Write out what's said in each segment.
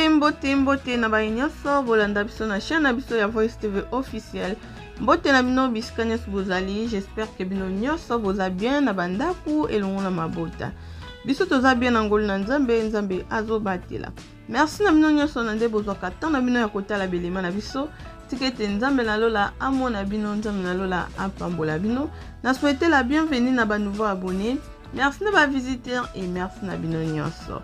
Mbote, mbote, mbote na baye nyonso bolanda biso na chaîne na biso ya Voice TV officiel. Mbote na bino bisika nyonso bozali, j'espère que bino nyonso boza bien na bandaku elongo na mabota. Biso toza bien na ngolu na Nzambe, Nzambe azobatela. Merci na bino nyonso na nde bozwaka temps na bino ya kotala belema na biso. Tika ete Nzambe na lola amona bino, Nzambe na lola apambola bino. Na souhaite la bienvenue na ba nouveaux abonnés. Merci na ba visiteurs et merci na bino nyonso.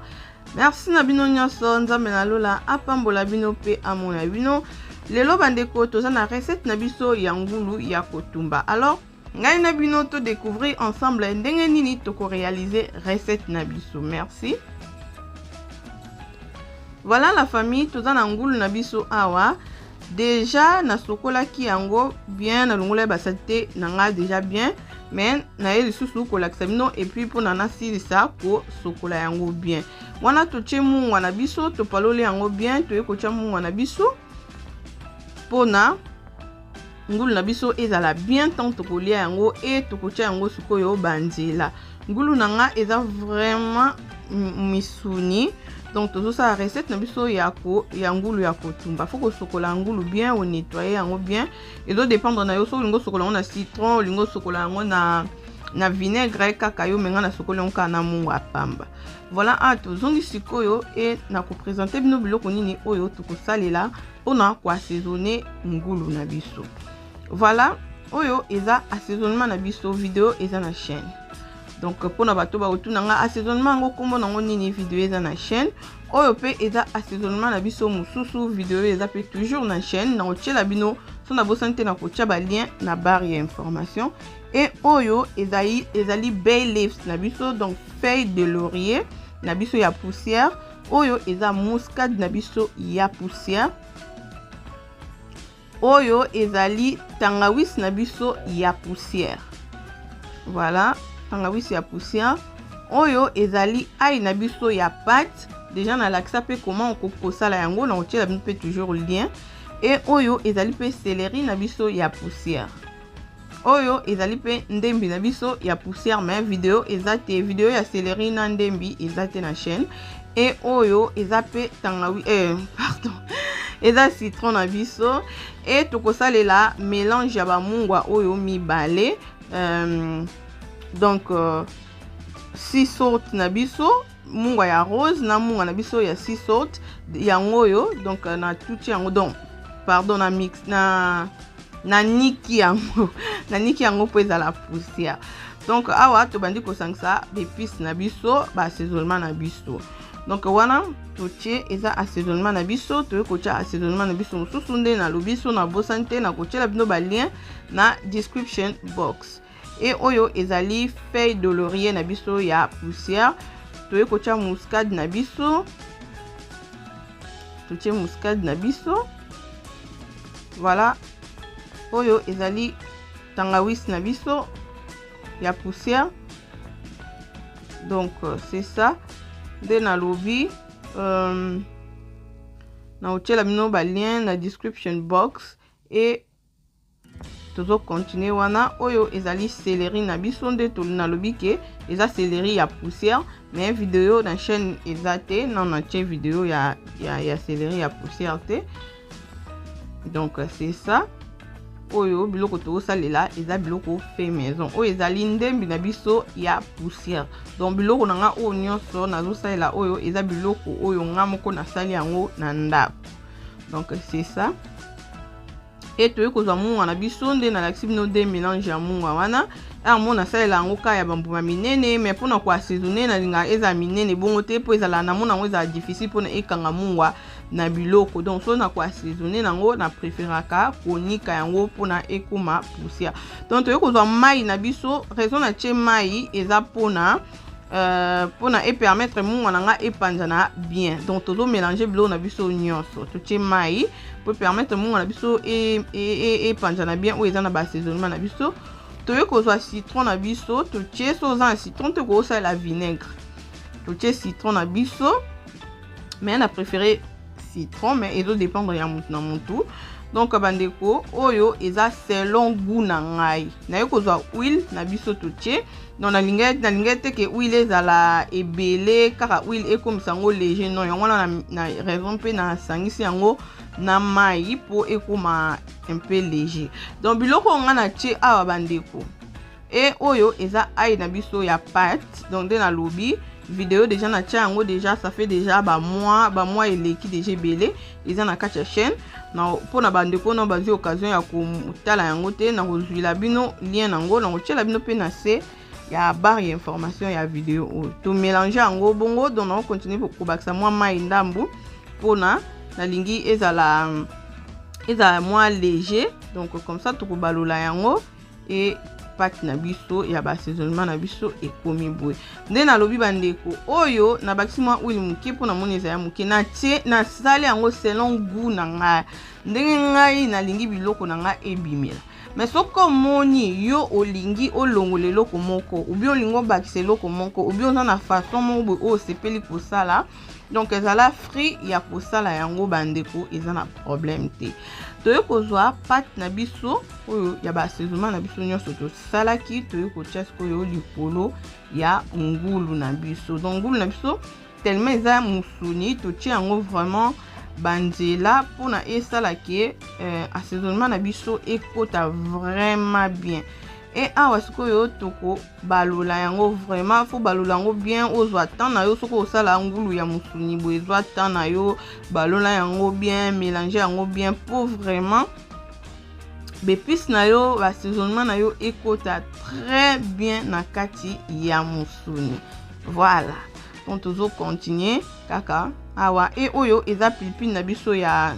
Merci na bino nyonso, Nzambe na lola apambola bino pe amona bino. Lelo bandeko toza na recette na biso ya ngulu ya kotumba. Alors ngai na bino to découvrir ensemble ndenge nini toko réaliser recette na biso. Merci. Voilà la famille, toza na ngulu na biso awa. Déjà nasokolaki yango bien, nalongolaki basali na nga déjà bien, mais naye lisusu kolakisa bino et puis mpona nasilisa kosokola yango bien. Wana totie mungwa na biso, topaloli yango bien, toye kotia mungwa na biso mpona ngulu na biso ezala bien ntango tokolia yango e tokotia yango sikoyo banzela. Ngulu na nga eza vraiment misuni, donc tozosala recette na biso ya ko ya ngulu ya kotumba. Faut kosokola ngulu bien, onettoyer yango bien. Ezodépendre na yo, so olingi osokola yango na citron, olingi osokola yango na vinaigre, kaka yo. Mais nga nasokoli yango kaka na mungwa ya pamba. Voilà, a tozongi sikoyo e na koprésenter bino biloko nini oyo tokosalela mpona koassaisonner ngulu na biso. Voilà, oyo eza assaisonnement na biso, video eza na chaîne. Donc mpona bato bakotuna nga assaisonnement yango nkombo nango nini, video eza na chaîne. Oyo mpe eza assaisonnement na biso mosusu, video eza mpe toujours na chaîne. Na kotiela bino so nabosani te na kotia balien na barre ya information. E oyo ezali bay leaves na biso, donc feuille de laurier na biso ya poussière. Oyo eza muscade na biso ya poussière. Oyo ezali tangawisi na biso ya poussière. Voilà, tangawisi ya poussière. Oyo ezali ail na biso ya pâte. Déjà nalakisa mpe comment okoki kosala yango, na kotiela bino mpe toujours lien. E oyo ezali mpe céleri na biso ya poussière. Oyo ezali mpe ndembi na biso ya poussière, mais video eza te. Video ya céleri na ndembi eza te na chaîne. E oyo eza mpe tangawi, pardon, eza citron na biso. E tokosalela mélange ya bamungwa oyo mibale, donc sea salt na biso, mungwa ya rose na mungwa na biso ya sea salt, yango oyo. Donc na tuti yango, donc pardon, na mix na naniki yango, naniki yango mpo ezala poussière. Donc awa tobandi kosangisa baépice na biso, baassaisonnement na biso. Donc wana totie, eza assaisonnement na biso. Toye kotia assaisonnement na biso mosusu. Nde nalobi so nabosani te na kotiela bino balien na description box. E oyo ezali feuille de laurier na biso ya poussière. Toye kotia muscade na biso, totie muscade na biso. Voilà, oyo ezali tangawisi na biso ya poussière. Donc c'est ça nde nalobi, na kotiela bino balien na description box. E tozocontinuer wana. Oyo ezali céleri na biso. Nde nalobi ke eza céleri ya poussière, mais video na chaîne eza te. Nano natie video ya céleri ya poussière te. Donc c'est ça, oyo biloko tokosalela eza biloko fait maison. Oyo ezali ndembi na biso ya poussière. Donc biloko na nga oyo nyonso nazosalela, oyo eza biloko oyo nga moko nasali yango na ndako. Donc c'est ça. E toyei kozwa mungwa na biso. Nde nalakisi bino de mélange ya mungwa wana. Yango nasalela yango kaka ya bambuma minene, mais mpona koassaisonner nalingaka ezala minene bongo te, mpo ezala namona yango ezala difficile mpona ekanga mungwa na biloko. Donc so na koassaisonner nango, na préféraka konika yango mpona ekóma poussière. Donc toyei kozwa mai na biso. Raison natie mai eza mpona epermettre mungwa na nga epanzana bien. Donc tozomélanger biloko na biso nyonso, totie mai po permettre mungwa na biso epanzana bien. Oyo eza na baassaisonnement na biso. Toyei kozwa citron na biso, totie. So oza na citron te, kosalela vinaigre. Totie citron na biso, mais na préféré citron, mais ezodépendre ya motu na motu. Donc bandeko, oyo eza selon goût na ngai. Naye kozwa huile na biso, totie. Donc nalingai te ke huile ezala ebele, kaka huile ekomisa yango léger, non. Yango wana na raison mpe nasangisi yango na mai mpo ekóma un peu léger. Donc biloko oyo ngai natie awa, bandeko, e oyo eza ail na biso ya pâte. Donc nde nalobi, video déjà natia yango déjà, ça fait déjà bamois eleki déjà ebele, eza na kati ya chaîne. Mpona bandeko na bazwi occasion ya kotala yango te, nakozwila bino lien nango, nakotiela bino mpe na se ya barre ya information ya video oyo. Tomélange yango bongo. Donc nakocontinue kobakisa mwa mai ndambu mpona nalingi ezala mwa léger. Donc comme ça tokobalola yango e pâte na biso ya baassaisonnement na biso ekomi boye. Nde nalobi, bandeko, oyo nabakisi mwa huile moke mpo namoni ezala moke. Natie, nasali yango selon goût na ngai, ndenge ngai nalingi biloko na ngai ebimela. Mais soki omoni yo olingi olongola eloko moko, ou bien olingi obakisa eloko moko, ou bien oza na façon moko boye oyo osepeli kosala, donc ezala free ya kosala yango, bandeko, eza na problème te. Toye kozwa pâte na biso oyo ya baassaisonnement na biso nyonso tosalaki, toye kotia sikoyo likolo ya ngulu na biso. Donc ngulu na biso, tellement eza mosuni, totie yango vraiment banzela mpona esalaki assaisonnement na biso ekota vraiment bien. E awa sikoyo tokobalola yango vraiment, faut balola yango bien. Ozwa temps na yo. Soki osala ngulu ya mosuni boye, ezwa temps na yo, balola yango bien, mélange yango bien mpo vraiment baépices na yo, baassaisonnement na yo ekota très bien na kati ya mosuni. Voilà, donc tozocontinue kaka awa. E oyo eza pilipili na biso ya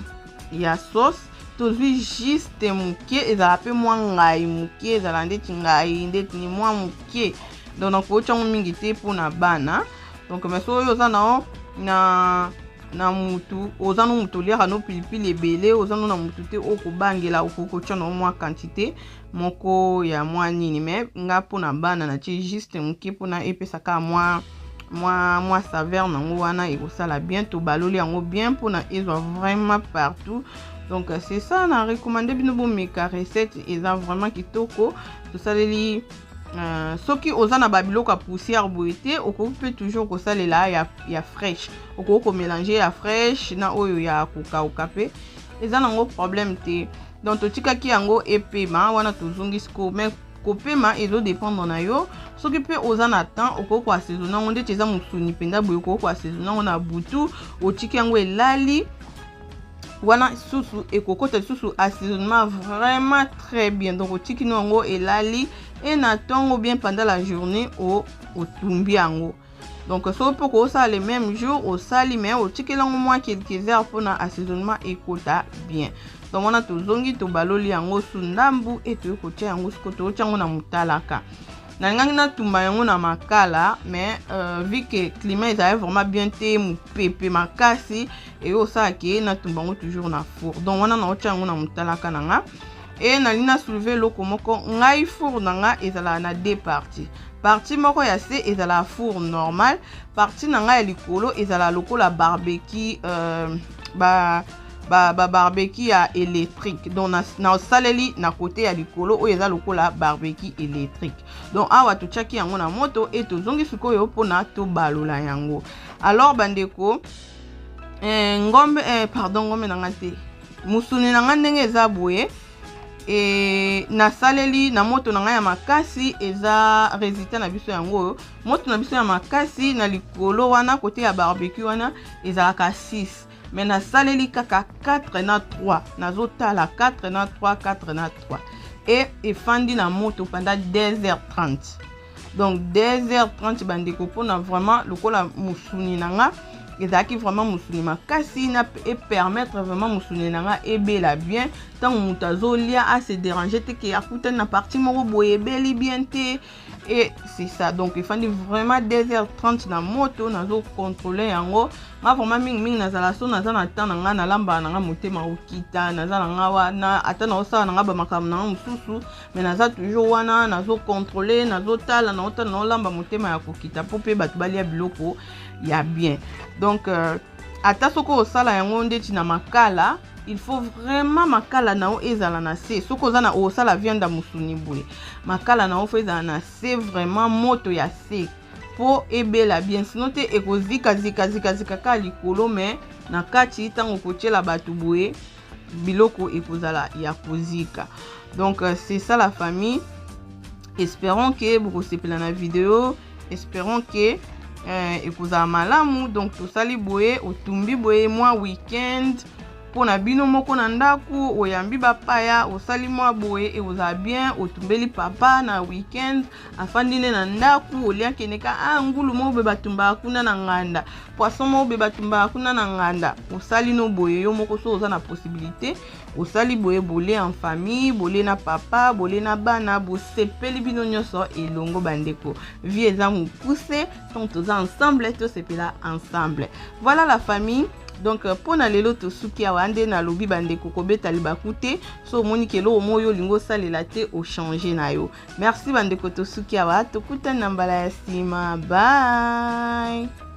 sauce, tozwi juste moke. Ezala mpe mwa ngai moke, ezala ndeti ngai ndeti ni mwa moke. Donc nakotia yango mingi te mpona bana. Donc mais soki oyo oza nao na mutu, oza no mutu oliaka no pilipili ebele, oza no na mutu te okobangela, okoki kotia na mwa quantité moko ya mwa nini. Mais nga, mpona bana, natie juste moke mpona epesaka mwa saveur nango wana, ekosala bien. Tobaloli yango bien mpona ezwa vraiment partout. Donc c'est ça, na recommande bino bomeka recette, eza vraiment kitoko. Tosaleli soki oza na babiloko ya poussière boye te, okoki mpe toujours kosalela ya fraîche. Okoki komélange ya fraîche na oyo ya kokauka mpe, eza nango problème te. Donc totikaki yango epema wana, tozongi sikoyo. Mais kopema ezodépendre na yo. Soki mpe oza na temps, okoki koassaisonne yango ndeti eza mosuni mpenza boye, okoki koassaisonne yango na butu, otiki yango elali wana, susu ekokota lisusu assaisonnement vraiment très bien. Donc otiki no yango elali e na ntongo, bien pendant la journée otumbi yango. Donc soki mpo kosala le même jour, osali, mais otikeli yango mwa quelques heures mpona assaisonnement ekota bien. Donc wana tozongi, tobaloli yango su ndambu e toyei kotia yango siko, toyotia yango na motalaka. Nalingaki natumba yango na makala, mais vu que climat ezali vraiment bien te, mopepe makasi, eyo osala ke natumba yango toujours na four. Donc wana naotia yango na motalaka na nga. E nalingi nasoulever eloko moko. Ngai, four na nga ezalaka na deux parties. Partie moko ya se ezalaka four normal, partie na ngai ya likolo ezalaka lokola barbecue, ba barbecue ya électrique. Donc nasaleli na côté ya likolo oyo eza lokola barbecue électrique. Donc awa totiaki yango na moto e tozongi sikoyo mpona tobalola yango. Alors bandeko, ngombe, pardon, ngombe na nga te, mosuni na nga ndenge eza boye, nasaleli na moto na ngai ya makasi. Eza résultat na biso yango oyo. Moto na biso ya makasi na likolo wana, côté ya barbecue wana, ezalaka 6, mais nasaleli kaka 4 na 3. Nazotala 4 na 3, 4 na 3, e efandi na moto pendant 2h30. Donc 2h30, bandeko, mpona vraiment lokola mosuni na nga ezalaki vraiment mosuni makasi, na epermettre vraiment mosuni na nga ebela bien. Ntango moto azolia, ase dérange te ke akutani na partie moko boye ebeli bien te. Et c'est ça, donc efandi vraiment 2h30 na moto, nazocontrôle yango. Nga vraiment mingimingi nazala so naza na temps na ngai, nalambaka na ngai motema okita, naza na ngai wana, ata naosala na ngai bamakambo na ngai mosusu, mais naza toujours wana, nazocontrôle, nazotala, naotala, naolamba, motema ya kokita mpo mpe bato balia biloko ya bien. Donc Ata soki osala yango ndeti na makala, il faut vraiment makala na yo ezala na se. Soki oza na osala viande ya mosuni boye, makala na yo fo ezala na se, vraiment moto ya se mpo ebela bien, sino te ekozika zika zika zika kaka likolo, me na kati ntango okotiela bato boye biloko ekozala ya kozika. Donc c'est ça la famille, espérons que bokosepela na video, espérons que ekozala malamu. Donc tosali boye, otumbi boye mwa weekend mpo na bino moko na ndako, oyambi bapaya, osali mwa boye, ekozala bien. Otumbeli papa na weekend, afandi nde na ndako, oliakende ka ah, ngulu moko boye batumbaka kuna na nganda, poisson moko boye batumbaka kuna na nganda, osali no boye yo moko. So oza na possibilité, osali boye, bolie en famille, bolie na papa, bolie na bana, bosepeli bino nyonso elongo. Bandeko, vie eza mokuse, donc toza ensemble, tosepela ensemble. Voilà la famille. Donc mpo na lelo tosuki awa. Nde nalobi bandeko, kobeta libaku te. So omoni ke eloko moko oyo olingi osalela te, ochange na yo. Merci bandeko, tosuki awa, tokutani na mbala ya nsima. Bye.